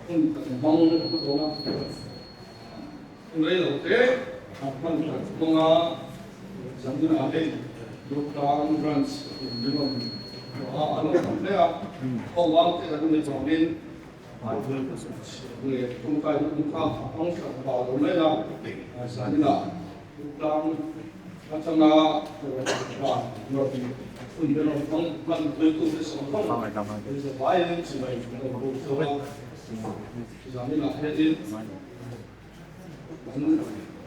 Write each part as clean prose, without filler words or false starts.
Hun kan hmang dawn a, hun rei lo te kan hman that hmang a, zaninah hei Durtlang Branch in min rawn tlawh a, an rawn tam hle a, khawngvang te kan ni vangin leh tawngtai hun kha a hmang that pah lo mai a, zaninah Durtlang atanga rawn hun min rawn hmang hman puitute sawm hmang zavaiin chibai kan rawn buk chauh a, zaninah hianin kan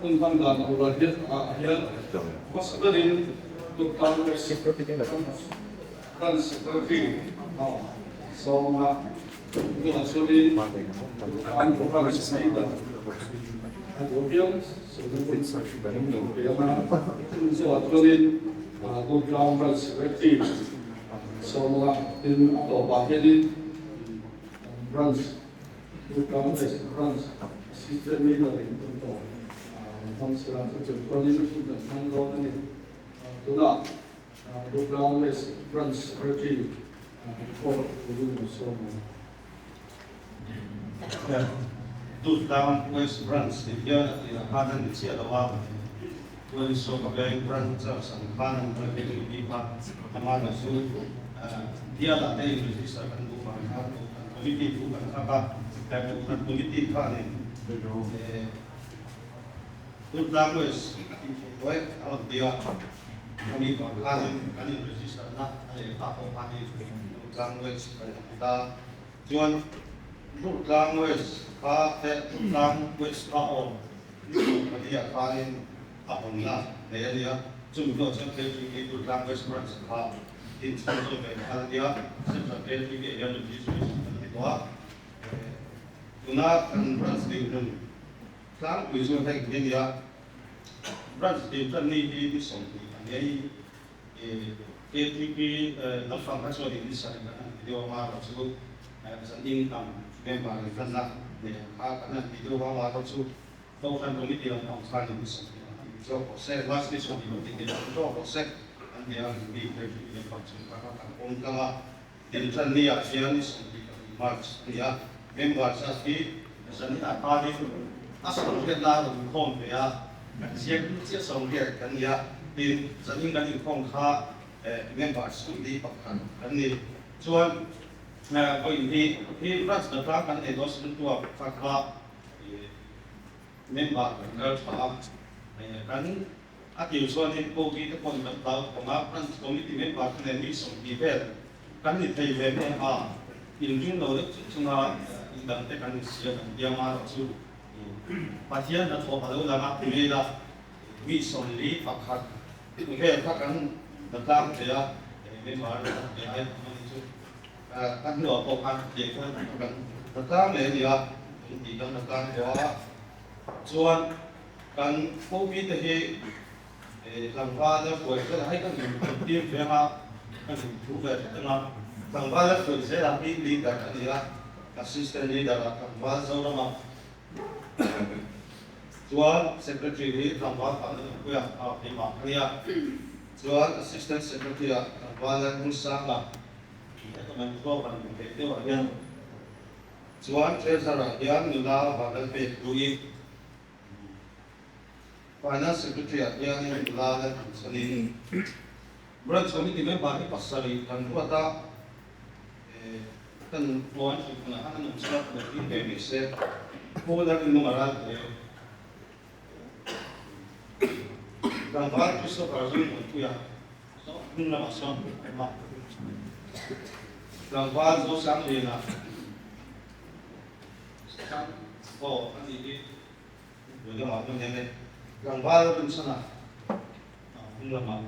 hun hman dan turah hian hmasa berin Durtlang West Branch Secretary Sawma tunah chuanin Durtlang Branch Leader a duh apiang Durtlang West Branch tih hian a tirah khan an inchhiah lo a, Tuanisawka Bank Branch Charge ang khan an kal ve tih bik a, amah erawh chu bialah te in register kan duh vang khan Kohhran Committee thu kan khak a, Kohhran Committee khanin Durtlang West a tih theih tawh e a rawn ti a, khami vang khanin kan in register na a lehkha pawh khan hi Durtlang West kan ti ta. Chuan Durtlang West kha he Durtlang West kha awm ni kum pahnih ah khanin a hawnna nei a nia. Chumi hnuah chuan KTP Durtlang West Branch kha inchhung zawk ve nghal a nia. Central KTP ah hian registration kan ti tawh a. Tuna kan branch dinhmun tlangpui chu hei hi a nia. Branch din tan ni hi ni 20 a nia i. KTP lampang kha chuan in sarih kan han ti deuh a, Mara chu zan income member in hlanna nei ang kha kan han ti deuh a, Mara chu Kohhran Committee lampang khan in sarih an han ti zawk rawh se, March ni 20 lo tih an zawk rawh se an ti a, mi KTP lampang chu kha kha kan pawm tlang a, Inṭan ni ah hian ni 22 March a ni a, member zat hi zan inah khanin a 80 lai rawn inkhawm ve a, kan ziak chiah 80 kan ni a, tin zanin kan inkhawm kha member 41 kan ni. Chuan vawiin hi hi branch data kan nei dawn Silutua kha kha member kan kal tha a, kan A tir chuanin Kogi te pawn kan tlau thawng a, Branch Committee member te nen mi 20 vel kan ni thei ve mai a, inring lo deuh chung chunga indang te kan insiam an biang a erawh chu Pathian hnathawh a lo lang a, mail a mi 41 vel kha kan la tlang thei a, member la tlang ve ai ang a ni chu. A hnuah pawh khan tiang khan kan la tlang leh a ni a, kan tih kan la tlang tawh a, chuan Kan Kopi te hi tlangval a hruai zel a, hei kan intir ve anga, kan inthu ve tlat anga, tlangval a hruai zel a hi leader a ni a, assistant leader ah tlangval Zorama chuan secretary hi tlangval pa na nupui a, a keimah a nia, chuan assistant secretary ah tlangval Lalhmunsanga, heta kan thluak han hmu theih deuh ah hian chuan treasurer ah hian nula Vanlalpek Duhi. Finance Secretary ah hianin nula la tih chhanin Branch Committee member hi pasarih kan ruat a, kan puan hrih hunah khan an awm chhuak lo tih ve mai se, Pu Lalrinlung a ral hle. Tlangval Christopher Zungmuanpuia saw hnung lamah sawn a awm a, Tlangval Zosangliana Chang aw a nih hi hmui lamah hmun hian e tlangval rinchhan a hmun lamah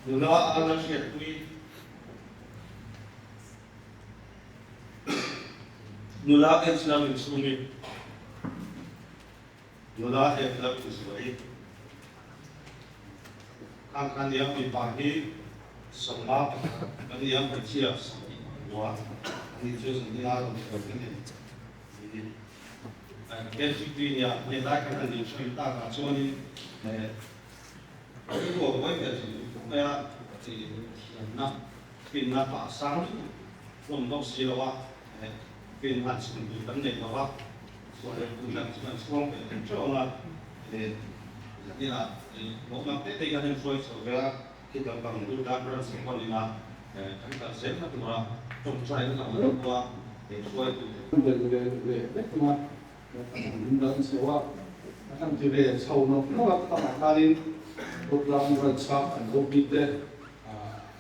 nula a la hriatpui nula Angela Rinchhungi nula Angela Rinzuai khang khan nia mipa hi 51 kan ni a hmeichhia 25 a ni chu zan a rawn sawi ka ni. KGP nia hei lai khan an inhruai takah chuanin rilru a buai ve thin khawp mai a, thiamna finna pah sang lutuk hlawm bawk si lo a. Fin han chhun tur kan nei lo a, sual tur lam chu kan chhuang ve thei teuh ang a, zaninah lawmnam te te kan inhruai chho ve a, khi lampang Durtlang Branch te pawhin ina kan kal zelna tura tawngtaina lam a lo a, hruai tur te. Bel ve ve vek ang a, kan han ding dang chho a, kan han ti ve chho nawk nawk a, khangah khanin Durtlang Branch a an lo bik te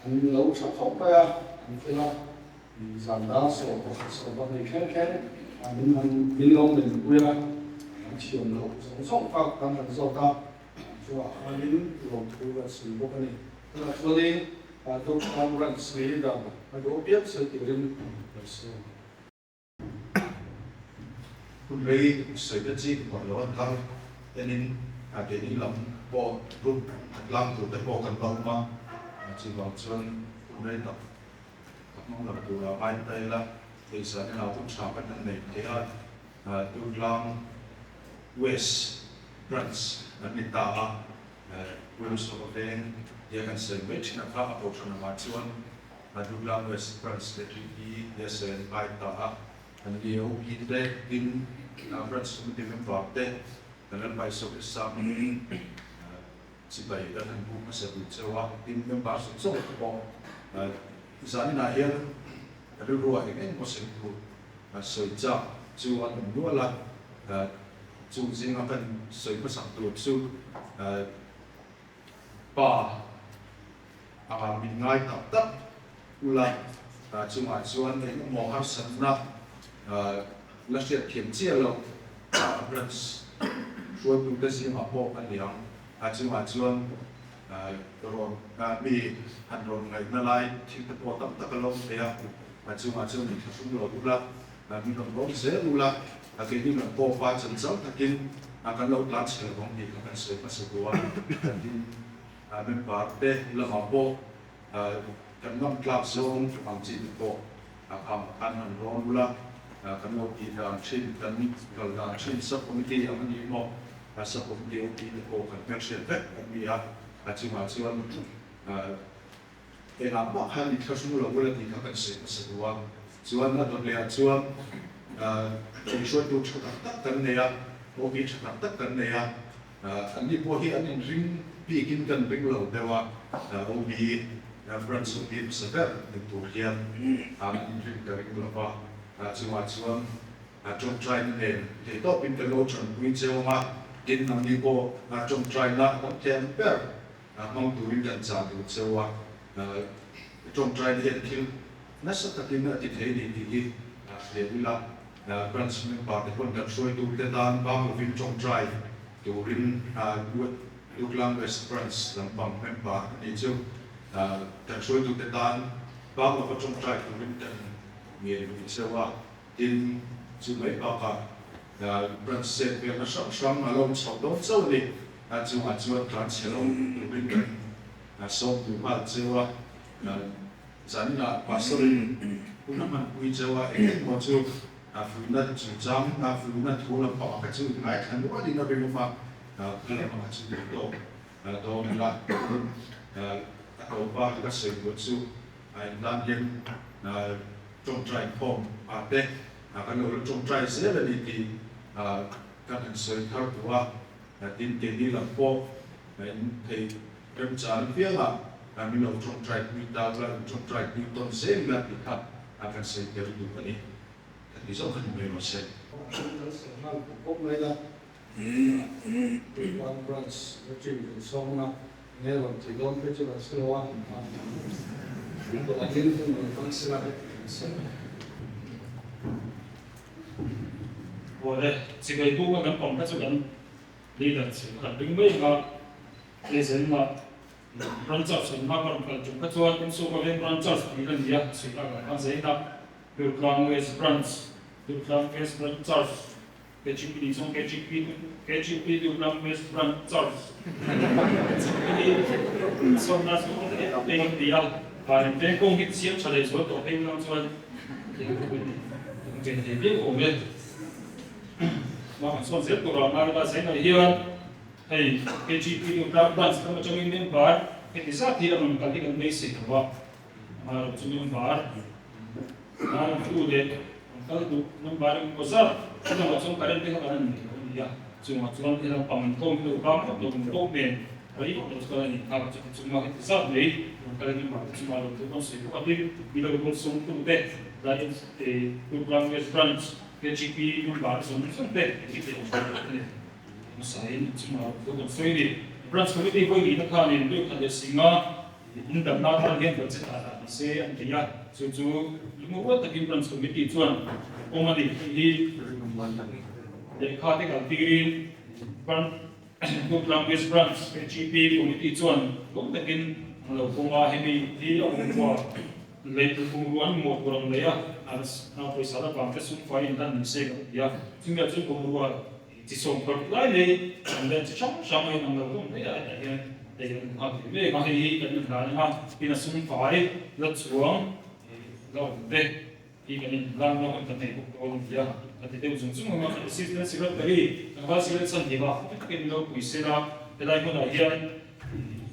an lo tha khawp mai a, an fel a. Zan dar 11 18 thleng thleng min han min lo menpui a, kan thiam loh zawng zawng kha kan han zawt a, chungah khanin lawmthu kan sawi bawk a ni. Tunah chuanin Doctor Ranch leader a duh apiang sawi turin kan sawi. Hun rei sawi te chi hmuh loh an kal enin keini lam pawh group khat lang tur te pawh kan la awm a, chuvang chuan hun rei tak ka hmang lo tura ngai ta ila, hei zan inah hun tha kan han nei thei a, Durtlang West Branch an ni ta a, Williams Lova veng tia kan sawi mai thin a kha a kohhran angah chuan Durtlang West Branch leh Pi tia sawi an ngai ta a. An lio hi te tin Branch Committee member te kan lalpa Isua Krista hmangin chibai kan han buk hmasa duh cheu a, tin member zawng zawng te pawh zaninah hian rilruah eng eng emaw sawi tur sawi chak chu an awm nual a, chung zinga kan sawi hmasak tur chu pa anga min ngai tak tak ula chungah chuan eng emaw harsatna la hriat thiam chiah loh branch hruaitute zingah pawh a ni ang. A chungah chuan rawn mi han rawn ngaihna lai thil te pawh tam tak a lo awm thei a, a chungah chuan min thlahrung lo ula, min rawn rawm zel ula, keini lam pawh pa chan chau takin kan lo tlan chhe lo ang tih kha kan sawi hmasa duh a, tin member te lamah pawh kan ngam tlak zawng ang chi te pawh kham khan han rawn ula, kan lo tih dan thin, kan kal dan thin sub committee ang a ni maw, sub committee OP te pawh kan hmelhriat vek an ni a, a chungah chuan engah mah khan inthlahrung lo ula tih kha kan sawi hmasa duh a, chuan a dawt leh ah chuan inhruaitu tha tak tak kan nei a, OP tha tak tak kan nei a. Anni pawh hi an inring bikin kan ring lo deuh a, OB branch OB hmasa ber ni tur hian an inring ka ring lo va, chungah chuan tawngtaina nen theihtawpin kan lo tanpui cheu ang a, tin nangni pawh tawngtaina kan thiam ber hmang turin kan chah duh cheu a, tawngtaina hian thil nasa takin a ti thei a ni tih hi hria ila. Branch member te pawn kan hruaitu te tan bang lovin tawngtai turin Durtlang West Branch lampang member a nih chu kan hruaitu te tan bang lova tawngtai turin kan ngen lui cheu a, tin chu mai bakah branch set velna hrang hrang a lo awm chhoh dawn chauh a ni. Chungah chuan tlan chhe lo turin kan sawm duh nghal cheu a. Zaninah Pastor-in hun a hmanpui cheu a, eng eng maw chu fuihna chungchang, fuihna thu lampangah kha chu ngaithla nualin a rinawm a, thu lampangah chu duh tawk dawn ila. A tawpa ka sawi duh chu a inlan hian tawngtai inkhawm ah te kan lo la tawngtai zel a ni tih kan han sawi thar duh a, tin keini lam pawh in thei Remchang piangah min lo tawngtai pui ta ula, in tawngtai pui tawn zel ila tih kha kan sawi tel duh a ni. Ka ti zawk a ni mai rawh se. Kan sawi nghal pawp pawp mai la, Tuipuan Branch meeting kan sawm a, nge rawn tih dawn phei chu kan hre lo a, tawngin hun rawn hmang sela tih kan sawi. Awle, chibai buk a kan pang kha chu kan leader chhim kha kan ring mai ang a. Hei zenna Branch Church in hma ka rawn kal tum kha chuan Insuka Veng Branch Church tih ka ni a, sawi tak ang khan Zeina Durtlang West Branch, Durtlang West Branch Church, KGP nih chuan KGP KGP Durtlang West Branch Church hi sawmna chu eng an ti a, van veng kawng hi siam tha leh zual tawh phei lam chuan eng ve thei viau awm e. Mah kan sawn zel tur ah ngai ila Zeina hian Hei KGP Durtlang Branch lam atangin member heti zat hi a rawn kal hi kan beisei lo a, amaherawhchu member Narawntu leh kal duh member engemaw zat chutiangah chuan current te kha kan han nei lo a ni a, chungah chuan helam pang inkhawm hi lo bang vak lo ang bawk nen rei vak lo chuan a ni nghak a, chuti chunga heti zat mai rawn kal member te chungah lo thu kan sawi bawk a, tin mi lo rawn sawmtu te Lions Durtlang West Branch KGP member zawng zawng te hi tih awm bawk a ni. Hmasain chungah thu kan sawi a ni. Branch Committee vawi nihna khanin deuh khat leh singa in danna atan hian budget ah dah ni se an ti a, chu chu lungrual takin Branch Committee chuan awm a ni. Hei hi lehkha te kal tirin Branch Good Language Branch HEP Committee chuan lawm takin an lo pawm a, hemi hi a bungrua lei bungrua an mamawh tur ang lei a, an pawisa la vang te sum fai inhlan ni se kan ti a, chumi ah chuan bungrua Chi sawm paruk lai mai an len chi hrang hrang a inang lo hlawm hle a, hetah hian hei an nghak leh mek a, hei hi kan inhlan anga tin a sum fai la chuang la awm te hi kan inhlan na hun kan nei bawk dawn a ni a, ka ti deuh zung zung ang a, Assistant Secretary Tlangval Sikret chhan him a, khawpui takin min lo pui se la, helai hmunah hian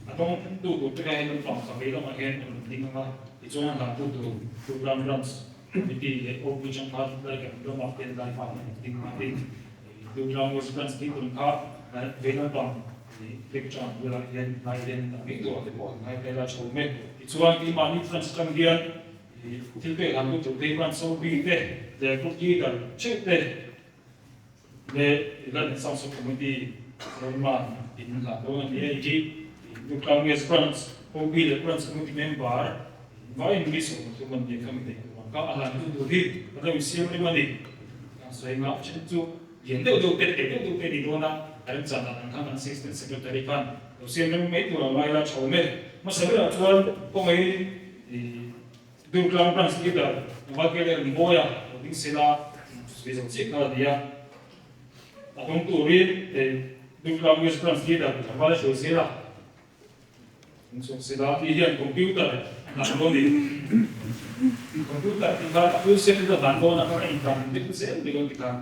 a tawng tu tur te kha hei naupang pahnih lamah hian a rawn ding ang a, tichuan a hlantu tur Program Branch Committee leh OP changkha lai kan ramah hian lai hma an ding a tin Durtlang West Branch tih tum kha vei lampang Lecture bulah hian lai hian a ngei tur ah te pawh an ngai vel a chho mek. Tichuan keimahni branch atang hian thil pek han lut tur te hi branch OP te leh group leader theuh te leh Lan Samsung Committee Chairman in hlan dawn a ni a, hei hi Durtlang West Branch OP leh Branch Committee member Vawiin mi 30 an nih kha mi nei tur ang kha a hlan tu tur hi kan lo insiam rem a ni. Kan sawi nghah then chu lian deuh deuh te, te deuh deuh te a ni dawn a, a remchan dan ang khan kan Assistant Secretary khan lo siam rem mai tur ang lai la tha awm e. Hmasa berah chuan kawngei Durtlang Branch Leader Navakele Ringawia lo ding sela sawi zo chiah kha a ni a. A dawng turin Durtlang West Branch Leader Tlangval a hruai zel a. Sawhsila tih hian computer a hlan dawn ni. Computer tih kha a full set a hlan dawn a kha in dan deuh zel mai dawn ti khan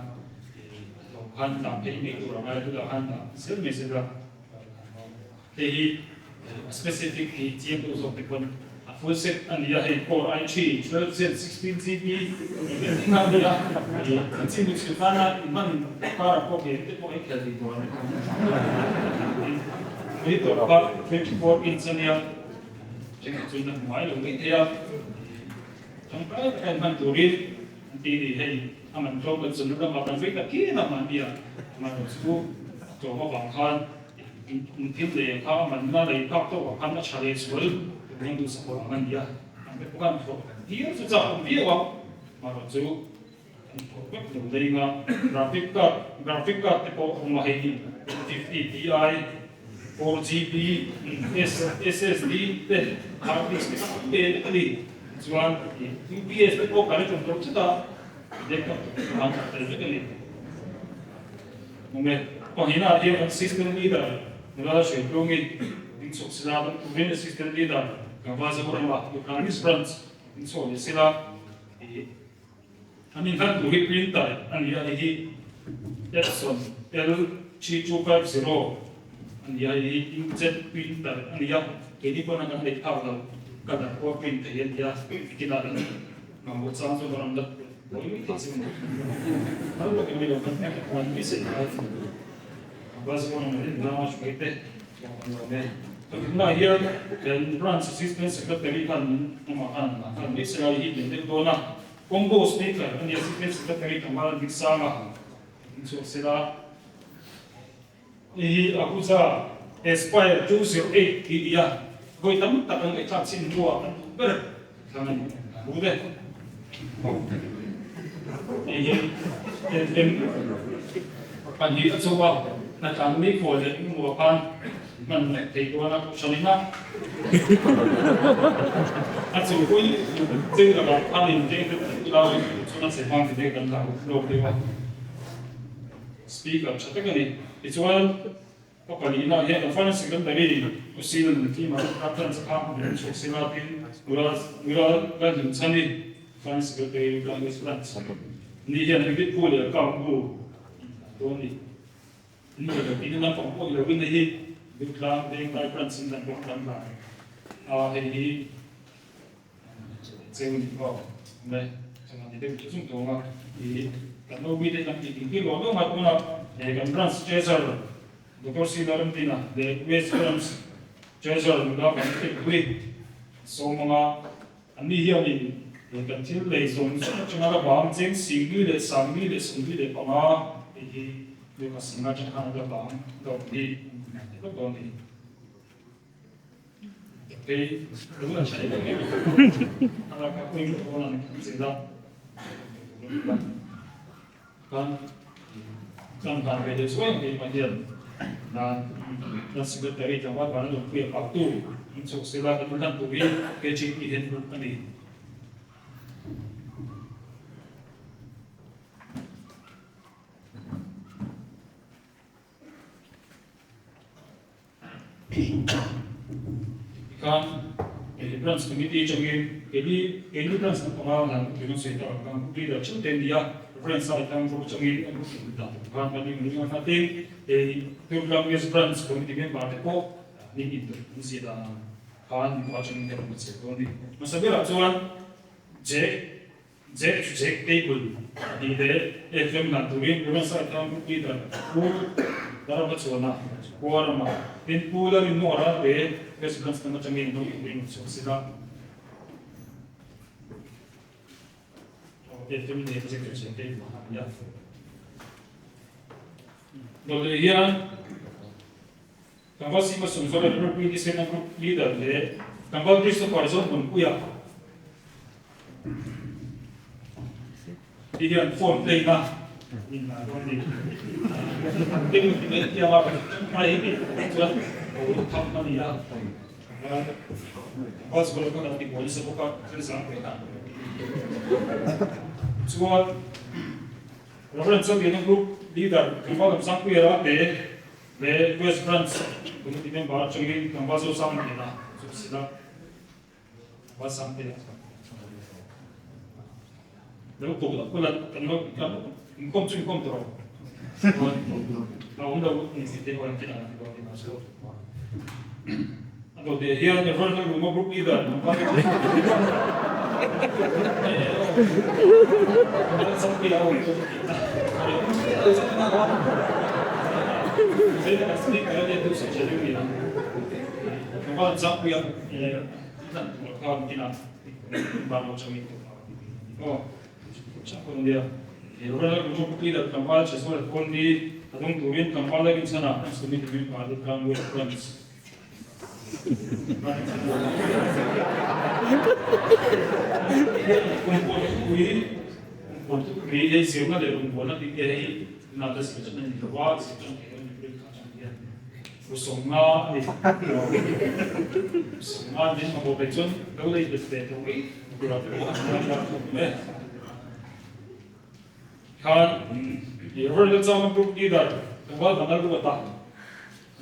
lo khan dah phei mai tur a ngai a tunah khan dah zel mai se la hei hi a specific hi chiang deuh zawk te pawn a full set a ni a hei core i3 12 gen 16 GB engtin a ni a an chin duh chhilh tan a hman kar ah pawh game te pawh ei khel thei tur a ni. Tui tawrh kha 24 inch a nia, engah chuan a hmu ngai lo mai thei a, tangkai taka in hman turin an ti ni hei a man tlawm kan chawlhna ramah kan vei ta phian a mahni a man chu a tlawm avang khan in thil lei ang kha a manna lei phak tawk ang khan a tha leh zual tur hian duhsak vang a ni a, an te pawh khan thawk viau chu chak awm viau a, amaherawhchu chu. An thawk vek lo daih a, graphic card graphic card te pawh a awm a hei hi 50 Ti 4 GB SSD te hard disk te kha an pe vek a ni chuan UPS te pawh current awm lo thut a backup te kha an tel vek a ni. Awm e, pahnihna ah hian kan system leader nula Hruaitlungin ding chhuak sila kan turin assistant leader Tlangval Zorama Ukranis branch ding chhuak leh sila ih An inhlan tur hi printer a ni a, hei hi Epson L3250 a ni a, hei hi inkjet printer a ni a, keini pawn a kan neih phak lo colour pawh a print thei a ni a, nikinah in mamawh chang chu rawn la buai mai thei chu a ni. Hal takin mi lo kan hman mai se a Bazar ang rin na hruai te an awm e. Tunah hian kan Branch Assistant Secretary khan min amah khan an khan mai se lai hi lian deuh dawn a. Combo Speaker a ni Assistant Secretary Tlangval Diksanga in chhuak se la. Hei hi Ahuja Aspire 208 tih a ni a, vawi tam tak an ngaihthlak chin hnuah an duh ber thlang a ni. Hu te. Hei hi LM pahnih a chauh a, hnatlang ni khual leh engemaw khan hman leh thei dawn a kohhran in a a chungpui chei lakah khan in keng deuh deuh ila chuan a che hmang ti te kan dah lawk deuh a, speaker tha tak a ni. Tichuan. Ka pahnihna hian kan Finance Secretary Pu Sina Nunthima ka tan chakha min chhuak sela tin Nula Nula Lalhlimchhani Finance Secretary Language Branch ni hian Exit Phu leh Account bu dawn ni. Ni lo tin naupang pawh i lo in hi Dutlang Venglai Branch in kan bawk kan dan a hei hi cheu ni aw me. Chuan ti deuh chung tawng a, i kan OB te hian tih ding tir lo deuh a tuna he kan Branch Treasurer Doctor C Laramdina leh West Branch Treasurer nula kan Tlekpui Sawmanga an ni hianin he kan thil lei zawng zawng atanga la bang cheng singli leh sangli leh 75 tih hi lehkha singa atang khan la bang dawm hi an ti vek dawn a ni. Tikhan Branch Committee atangin keini keini Branch naupanga hna kan tih sawi tak ang khan Group Leader theuh te an ni a, Reference ah hian Group atangin an group dan tur khan kan ring a hna tin hei Durgam West Branch Committee member te pawh ning in tur an zia dan ang khan mipa atangin kan rawn chhe dawn a ni. Hmasa berah chuan Jack Jack Jack Table tih leh FM dan turin Reverend Saithang Group Leader Pu Darama chuana Kua rama tin Pu Lalrinmuah Ralte West Branch lam atangin lo turin chhuak se la. FM leh Jack Jack Table a ni a. Dawleh hian Tlangval Sima Sumzawla Liverpool Disena Group Leader leh Tlangval Christopher Zohmunpuia ti hian phone play na in la dawn ni. Ding ti mai thiam a tangkai hi chuan o tham a ni a. Tlangval Zuala khan a ti buai nasa bawk a, thil zang ve na. Chuan Reverend Chawliana Group Leader Tlangval Lamsangpuia Ralte Le West Branch Committee member atangin tlangval zo sang hnenah chu a sil a, tlangval sang te lo kawk loh kawlh a, kan lo kan inkhawm chu inkhawm tawh rawh chuan a awm lo ni si te pawh an ti ang ti bawk a so a dawt leh hian Reverend Lalruma Group Leader tlangval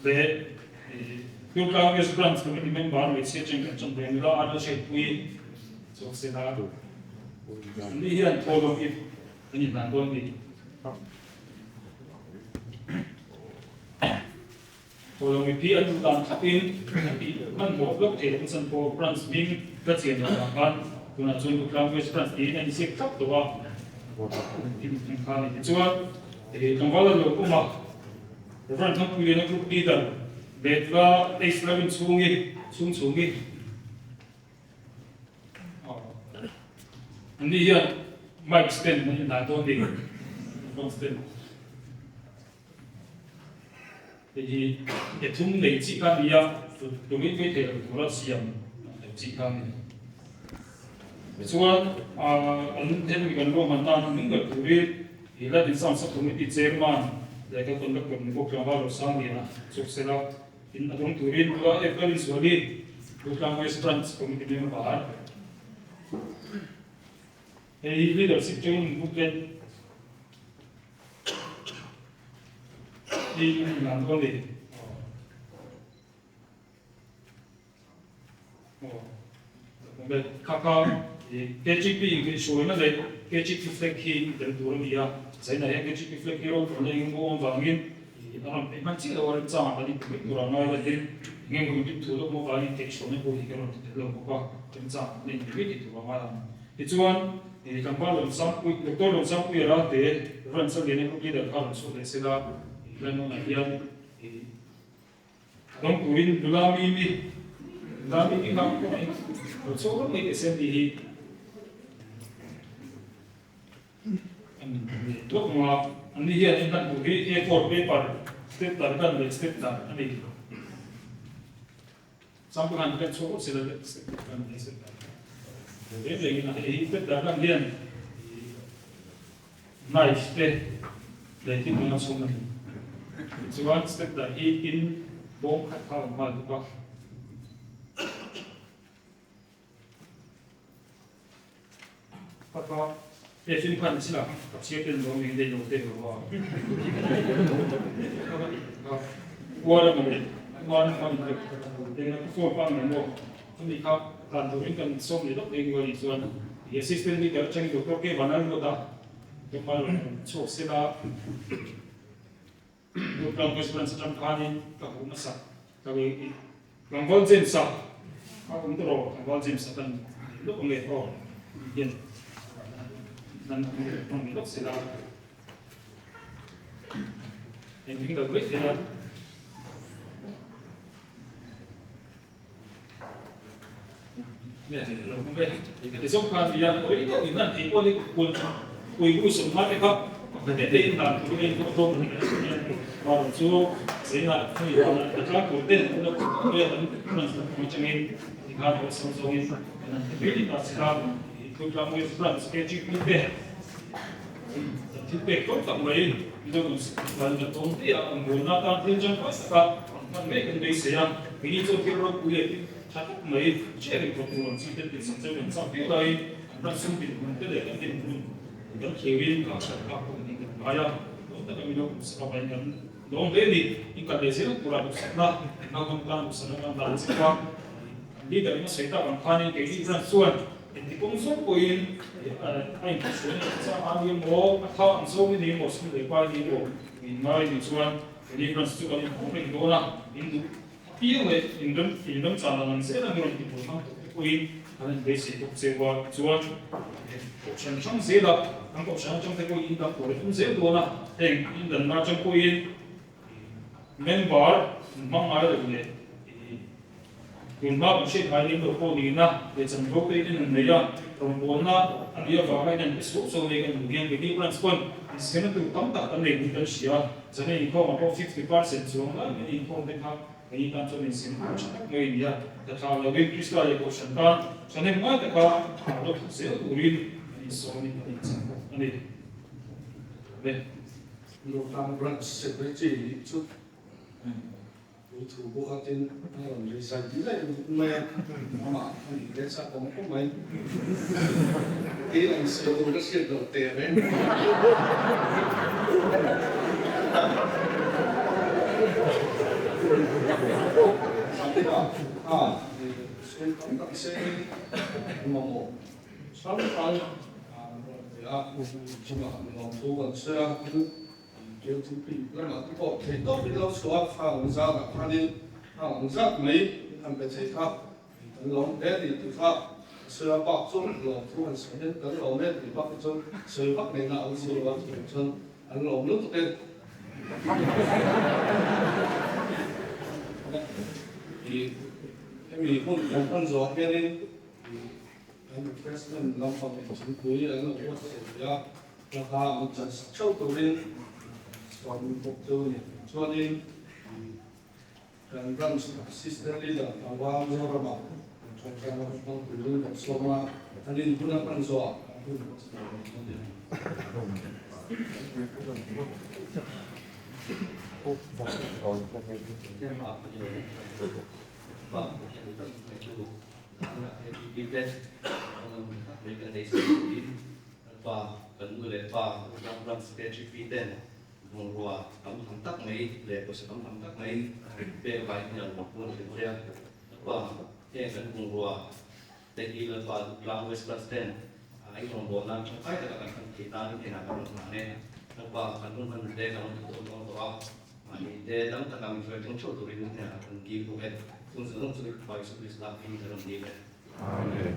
Leh Durtlang West Branch Committee member hmeichhia chen kan chan ve nula a la hriatpui chawk se la an ni hian thaw lawm ip an inhlan dawn a ni. Thaw lawm ip hi an duh dan thlapin an tih hmanhmawh lawk thei loh chan pawh Branch hming la chian loh vang khan tunah chuan Durtlang West Branch tiin an inziak thlap tawh a tin kha a ni. Tichuan tlangval a lo awm a. Reverend Thangpuiliana Group Leader Betla H Lavin chhungi chhung chhungi an ni hian mic stand an indan dawn ni microphone stand hei hi e thum nei chi kha a ni a tungin mai thei lo tura siam chi kha a ni tichuan an hemi kan ruahman nan ning ber turin I la din sang sak tum i ti chairman leh ka conductor ni bawk tlangval Rosang-Liana chuk sela in a dawng turin Pula April Inzuali Durtlang West Branch Committee member hei hi leadership training booklet hi in lan dawn ni. Kha kha KGP in khi hruaina leh KGP flag hi tel tur a ni a, China hian KGP flag hi ropui na engemaw awm vangin a rawn peih hman chiah lo a, remchangah kan inpe mai tur a ngai a, tin eng emaw dip thu lawk maw vangin theih hruaina pawh hi kan rawn ti tel lo bawk a, remchangah kan inpe mai tih tur a ngai ang. Tichuan. Tlangval Lawmsangpui, Doctor Lawmsangpuia Ralte, Branch a lian group leader kha rawn chhuak leh sela, Lalnunah hian a dawng turin nula Mimi, nula Mimi kha kawngaihin rawn chhuak rawk mai teh se tih hi an lawk ang a, anni hian in hlan tur hi A4 paper stapler gun leh stapler a ni. Changkang kan chhuak awk sila stapler gun leh stapler reng rengin a hei hi stapler gun hian knife te leh thil dang a chhung a ni. Tichuan stapler hi tin bawm khat kha a awm nghal bawk a. Kaka he film khan chila ka chhiar ten lo ning dei lo te lo a uar a male uar a male te na ku phone pang ne mo chumi kha dan turin kan sawm leh lawk dei ni chuan i assistant leader atangin doctor K Vanal Ruata Doctor chhuak sela Nutlang West Branch atang khanin ka hmuh hmasa ka i Tlangval James-a a awm tawh rawh Tlangval James-a kan nei lawk ang e aw hian nan hmang leh lawk sela engtin kal mai thei a. Tha tak mai, sharing tawh tur ang chi te tih sak cheu kan chak viau laiin an ran sum dinhmun te leh kan dinhmun kan thlirin kah that bak pawh niin kan ngai a, hlawh taka min lo kum sak avangin kan lawm hle a ni. In kal leh zel tura duhsakna, naupang tan duhsakna kan dan chek a, kan leader in a sawi tak ang khanin keini branch chuan engti kawng zawng pawhin a inhmuhsualna in chang a ni emaw, a tha ang zawng i ni emaw, sum leh pai ni emaw min ngai ni chuan keini branch chu kan inhawng reng dawn a, in duh Piang leh inrem inrem chan ang ang zel a rawn ti bul hmang tawh te pawhin an in beisei bawk cheu a, tichuan kohhran hrang zel a, an kohhran atang te pawhin in dang tur an awm zel dawn a, heng in danna atang pawhin member in hmang ngai lo leh tun hma kan hriat ngai lem loh pawh nihna leh chanvo te in an nei a, rawngbawlna a nih avanga in an pe suau suau mai kan hmuh hian keini branch pawn insiamna tur tam tak kan nei niin kan hria a. Zan a inkhawm ah pawh 50% chuang lai mai inkhawm te kha kei tan chuan insim tur tha tak mai a ni a, ka thlah lo in Krista leh Kohhran tan thahnem ngai taka thlah lo thawk zel turin kan insawm in kan inchah bawk a ni. Amen. Lawngtlang Branch Secretary chu Tui thu bawk a tin a rawn resign daih mai a, amah a nih leh chak awm khawp mai. Kei ang sawi tur ka hriat loh teh reng. A sum tam tak sengin mamawh hrang hrang a rawn pe a, chungah lawmthu kan sawi a. KTP lamah te pawh theih tawp in lo chhuah a, khang ang zat ah khanin khang ang zat mai han pe thei kha kan lawm hle a ni tih kha a sawi a, bak chu lawm thu han sawi hian kan lawm e tih bak hi chu sawi vak neihna a awm si lo a, chuvang chuan an lawm lutuk e. Hemi hun kan hman zawh hianin kan refreshment lampang inchhungpui an lo buatsaih a. Hla an chan sak theuh turin sawm bawk chu a ni. Chuanin kan branch assistant leader Tawang Zorama kan tawngtai ram hmang turin kan sawm a, an in hun a hman zawhah kan hun kan chhuah dawn a ni. Kan pa, kan nu leh pa, ram ram secretary ten bungrua tam tham tak mai leh pawisa tam tham tak mai pek avangin hian an lawm a ni a. Kan pa, heng kan bungrua te hi Lalpa Duklang West Branch ten a inrawngbawlh nan tangkai taka kan hman theih nan inenah kan rawn hman e. Kan pa, kan hun hman te kan rawn ti dawn dawn tawh a, mahni te dam taka min hruai ṭung ṭheuh turin inenah kan dil bawk e. Chung zawng chu Fapa Jesuh Krista hmingin kan rawn dil e. Amen.